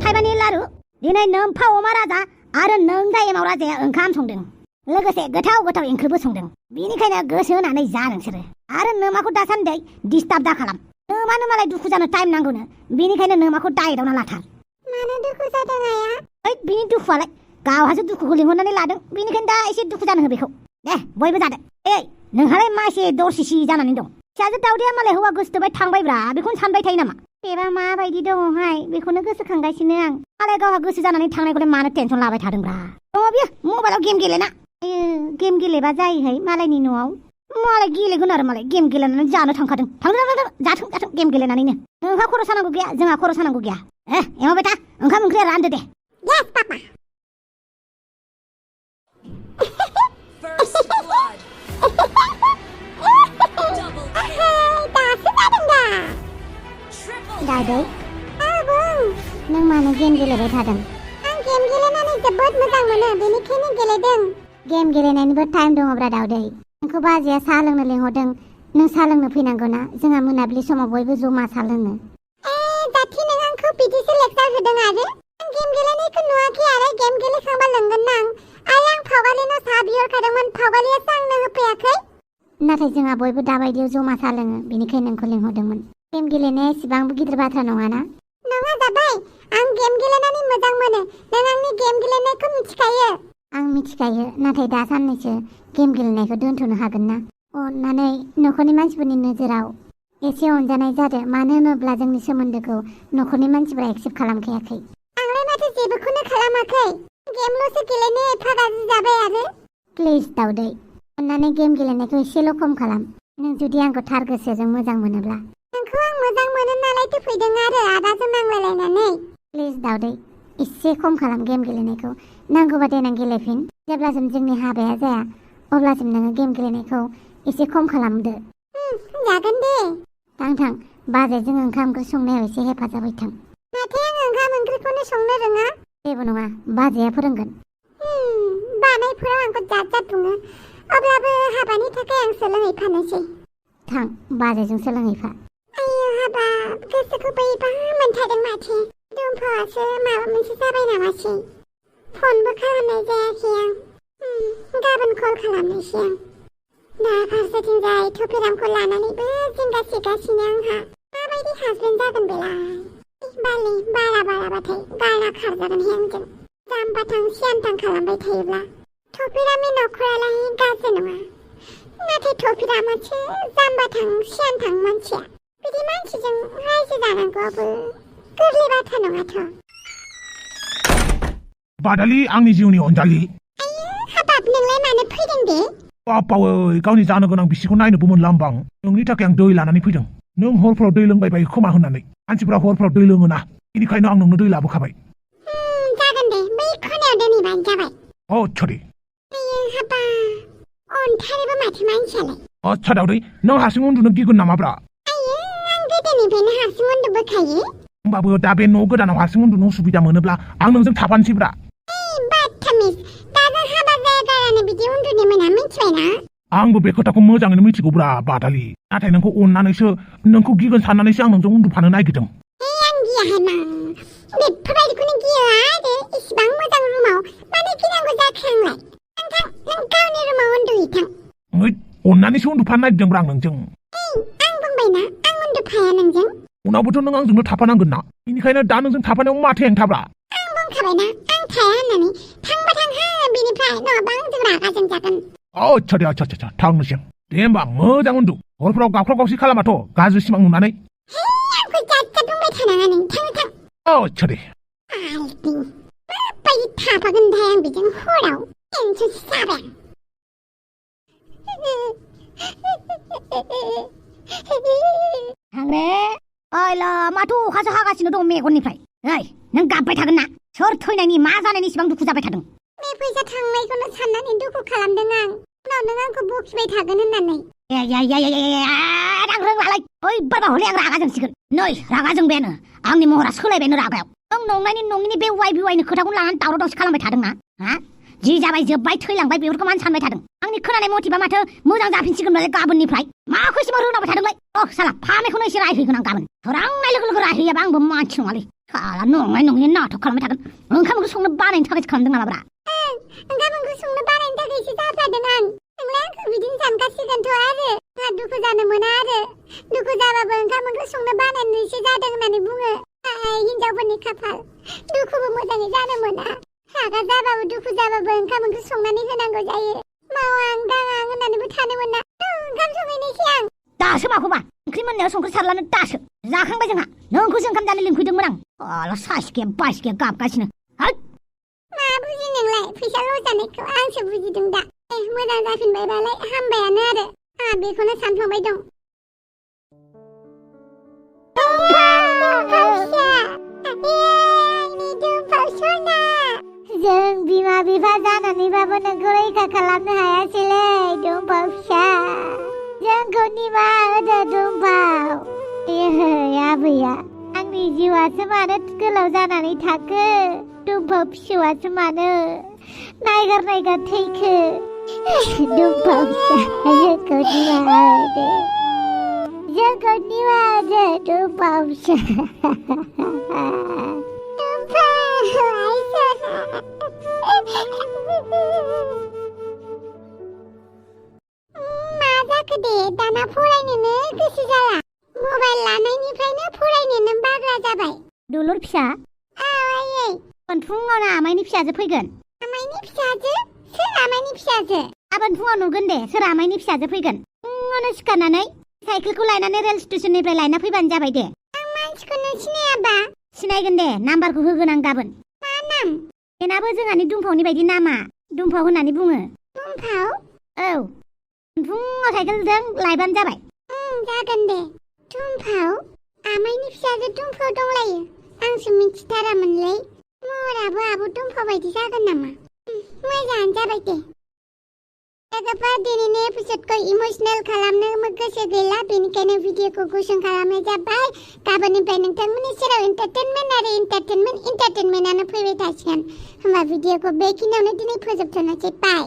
थाइबानि लारु दिनै नोम्फा अमा राजा आरो नोंदा एमाव राजाया ओंखाम संदों लोगोसे गोथाव गोथाव ओंख्रिबो संदों बेनिखायनो गोसो होनानै जा नोंसोरो आरो नोमाखौ दासान्दि डिस्टार्ब दा खालाम नोमानो मालाय दुखु जानो टाइम नांगौनो बेनिखायनो नोमाखौ दायदावना लाथार मानो दुखु जादों आया ओइ बिनि दुखुआलाय गावहासो दुखुखौ लिंहरनानै लादों बेनिखायनो दा एसे दुखु जानो हो बेखौ दे बयबो जादो ओइ नोंहालाय मा एसे दरसिसि जानानै दं फिसाजो दावदैया मालाय हौवा गोसोथोबाय थांबायब्रा बेखौनो सानबाय थायो नामा बेबा माबायदि दङहाय बेखौनो गोसोखांगासिनो आं मालाय गावहा गोसो जानानै थांनायखौलाय मानो टेनसन लाबाय थादोंब्रा दङ बियो मबाइलाव गेम गेलेना गेम गेलेबा जायोहाय मालायनि न'आव मालाय गेलेगोन आरो मालाय गेम गेलेनानै जानो थांखादों जाथों जाथों गेम गेलेनानैनो नोंहा खर' सानांगौ गैया जोंहा खर' सानांगौ गैया एमाव बेटा ओंखाम ओंख्रिया रानदो दे Yes, Papa. First blood. Double kill. दासो जादों दा Triple दादै बुं नों मानो गेम गेलेबाय थादों आं गेम गेलेनानै जोबोद मोजां मोनो बेनिखायनो गेलेदों गेम गेलेनायनिबो टाइम दङब्रा दावदै नोंखौ बाजैया साहा लोंनो लिंहरदों नों साहा लोंनो फैनांगौ ना जोंहा मोनाबिलि समाव बयबो जमा साहा लोङो जाथि नों आंखौ बिदिसो लेक्सार होदों आरो आं गेम गेलेनायखौ नुवाखै आरो गेम गेलेखांबा लोंगोन ना आरो आं फावगालिनो साहा बिहरखादोंमोन फावगालियासो आंनो होफैयाखै नाथाय जोंहा बयबो दाबायदियाव जमा साहा लोङो बेनिखायनो नोंखौ लिंहरदोंमोन गेम गेलेनाया एसेबांबो गिदिर बाथ्रा नङाना नङा जाबाय आं गेम गेलेनानै मोजां मोनो नों आंनि गेम गेलेनायखौ मिथिखायो आं मिथिखायो नाथाय दा साननैसो गेम गेलेनायखौ दोनथ'नो हागोन ना अननानै न'खरनि मानसिफोरनि नोजोराव एसे अनजानाय जादो मानो होनोब्ला जोंनि सोमोन्दोखौ न'खरनि मानसिफोरा एक्सेप्ट खालामखायाखै आंलाय माथो जेबोखौनो खालामाखै गेमल'सो गेलेनो एफा गाज्रि जाबाय आरो प्लिज दावदै अननानै गेम गेलेनायखौ एसेल' खम खालाम नों जुदि आंखौ थार गोसोजों मोजां मोनोब्ला नोंखौ आं मोजां मोनो नालायथो फैदों आरो आदाजों नांलायलायनानै प्लिज दावदै एसे खम खालाम गेम गेलेनायखौ नांगौबा देनां गेलेफिन जेब्लासिम जोंनि हाबाया जाया अब्लासिम नोङो गेम गेलेनायखौ एसे खम खालामदो जागोन दे थां बाजैजों ओंखाम ओंख्रि संनायाव एसे हेफाजाब हैथों नाथाय आं ओंखाम ओंख्रिखौनो संनो रोङा जेबो नङा बाजैया फोरोंगोन बानायफोराव आंखौ जात जात बुङो अब्लाबो हाबानि थाखाय आं सोलोंहैफानोसै थां बाजैजों सोलोंहैफा आयो हाबा गोसोखौ बोरैबा मोनथारदों माथो दुम्फावासो माबा मोनसे जाबाय नामासै फनबो खालामनाय जायाखै आं गाबोन कल खालामनोसै आं दा फारसेथिंजाय थफिरामखौ लानानैबो जिंगासिगासिनो आंहा माबायदि हासबेन्ड जागोन बेलाय बालि बाराबाथाय गारना खारजागोन आंजों जाम्बाथां सियानथां खालामबाय थायोब्ला थफिरामनि नखरालाय गाज्रि नङा नाथाय थफिरामासो जाम्बाथां सियानथां मानसिया बिदि मानसिजों रायजो जानांगौआबो गोरलै बाथ्रा नङाथ' बादालि आंनि जिउनि अनजालि हाबाब नोंलाय मानो फैदों दे बापावै गावनि जानो गोनां बिसिखौ नायनोबो मोनला आं नोंनि थाखाय आं दै लानानै फैदों नों हरफ्राव दै लोंबाय बायो खोमा होननानै मानसिफ्रा हरफ्राव दै लोङोना बेनिखायनो आं नोंनो दै लाबोखाबाय जागोन दे बै खनायाव दोनहैबानो जाबाय सरि हाबा अन्थारैबो माथो मानसियालाय आच्छा दावदै नों हारसिं उन्दुनो गिगोन नामाब्रा आं गोदोनिफ्रायनो हारसिं उन्दुबोखायो होमबाबो दा बे न' गोदानाव हारसिं उन्दुनो उसुबिदा मोनोब्ला आं नोंजों थाफानोसैब्रा बादथामिज दा जों हाबा जायागारानो बिदि उन्दुनो मोना मिथिबायना आंबो बे खोथाखौ मोजाङैनो मिथिगौब्रा बादालि नाथाय नोंखौ अननानैसो नोंखौ गिगोन साननानैसो आं नोंजों उन्दुफानो नागिरदों आं गियाहाय मा बेफोरबायदिखौनो गियो आरो इसिबां मोजां रुमाव मानो गिनांगौ जाखो आंलाय नों गावनि रुमाव उन्दुहैथां अननानैसो उन्दुफानो नागिरदोंब्रा आं नोंजों आं बुंबायना आं उन्दुफाया नोंजों उनावबोथ' नों आंजोंनो थाफानांगोन ना बेनिखायनो दा नोंजों थाफानायाव माथो हेंथाब्रा आं बुंखाबायना आं थाया होननानै थांबा थांहा बेनिफ्राय नङाबा आंजों रागा जोंजागोन आच्छा थांनोसै दे होमबा मोजां उन्दु हरफोराव गाख्राव गावसि खालामाथ' गाज्रि सिमां नुनानै आंखौ जात जात बुंबाय थानाङा नों थां आच्छा दे आलदिं माबायदि थाफागोन थाय आं बेजों हराव टेनसनसो जाबाय थांरे ओइला माथो अखासो हागासिनो दं मेगननिफ्राय ओइ नों गाबबाय थागोन ना सोर थैनायनि मा जानायनि इसिबां दुखु जाबाय थादों बे फैसा थांनायखौनो साननानै दुखु खालामदों आं उनाव नों आंखौ बखिबाय थागोन होननानै आं रोंलालाय ओइ बारबा हले आं रागा जोंसिगोन नै रागा जोंबायानो आंनि महरा सोलायबायनो रागायाव नों नंनायनि नङिनि बे वाइ बिवाइनि खोथाखौनो लानानै दावराव दावसि खालामबाय थादोंना जि जाबाय जोब्बाय थैलांबाय बेफोरखौ मानो सानबाय थादों आंनि खोनानाय मथेबा माथो मोजां जाफिनसिगोनबालाय गाबोननिफ्राय माखौ एसेबां रोंलाबाय थादोंलाय साला फामेखौनो एसे रायहैगोन आं गाबोन सोरांनाय लोगो लोगो रायहैयाबा आंबो मानसि नङालै हाला नंनाय नङिनि नाटक खालामबाय थागोन ओंखाम ओंख्रि संनो बानायनो थाखायसो खालामदों नामा ब्रा ओंखाम ओंख्रि संनो बानायनो थाखायसो जाफादों आं नोंलाय आंखौ बिदिनो सानगासिगोनथ' आरो आंहा दुखु जानो मोना आरो दुखु जाबाबो ओंखाम ओंख्रि संनो बानायनोसो जादों होननानै बुङो हिनजावफोरनि खाफाल दुखुबो मोजाङै जानो मोना रागा जाबाबो दुखु जाबाबो ओंखाम ओंख्रि संनानै होनांगौ जायो मावां दाङां होननानैबो थानो मोना ओंखाम संहैनोसै आं दासो माखौबा ओंख्रि मोननायाव संख्रि सारलानो दासो जाखांबाय जोंहा नोंखौसो ओंखाम जानो लिंफैदोंमोन आं हाला सासिखे बासिखे गाबगासिनो मा बुजि नोंलाय फैसा लस जानायखौ आंसो बुजिदों दा मोजां जाफिनबायबालाय हामबायानो आरो आंहा बेखौनो सानफ्लांबाय दं जों बिमा बिफा जानानैबाबो नोंखौ रैखा खालामनो हायासैलै दुम्फाव फिसा जोंखौ निमाहा होदो दुम्फाव आबैया आंनि जिउआसो मानो गोलाव जानानै थाखो दुम्फाव फिसौआसो मानो नायगार नायगार थैखो दुम्फाव फिसा जोंखौ निमाहा होदो दुम्फाव फिसा मा जाखो दे दाना फरायनोनो गोसो जाला मबाइल लानायनिफ्रायनो फरायनोनो बाग्रा जाबाय दुलुर फिसा आयै गाबोन फुङावनो आमाइनि फिसाजो फैगोन आमाइनि फिसाजो सोर आमाइनि फिसाजो गाबोन फुङाव नुगोन दे सोर आमाइनि फिसाजो फैगोन फुङावनो सिखारनानै साइकेलखौ लायनानै रेल स्टेशननिफ्राय लायना फैबानो जाबाय दे आं मानसिखौनो सिनायाबा सिनायगोन दे नाम्बारखौ होगोन आं गाबोन मा नाम बेनाबो जोंहानि दुम्फावनि बायदि नामा दुम्फाव होननानै बुङो दुम्फाव औ फुङाव साइकेलजों लायबानो जाबाय जागोन दे दुम्फाव आमाइनि फिसाजो दुम्फाव दंलायो आंसो मिथिथारामोनलै महराबो आब' दुम्फाव बायदि जागोन नामा मोजाङानो जाबाय दे लोगोफोर दिनैनि एपिसडखौ इमोसनेल खालामनो गोसो गैला बेनिखायनो भिडिअखौ गुसुं खालामनाय जाबाय गाबोननिफ्राय नोंथांमोननि सेराव एन्टारटेनमेन्टआनो फैबाय थासिगोन होमबा भिडिअखौ बेखिनियावनो दिनै फोजोबथ'नोसै बाय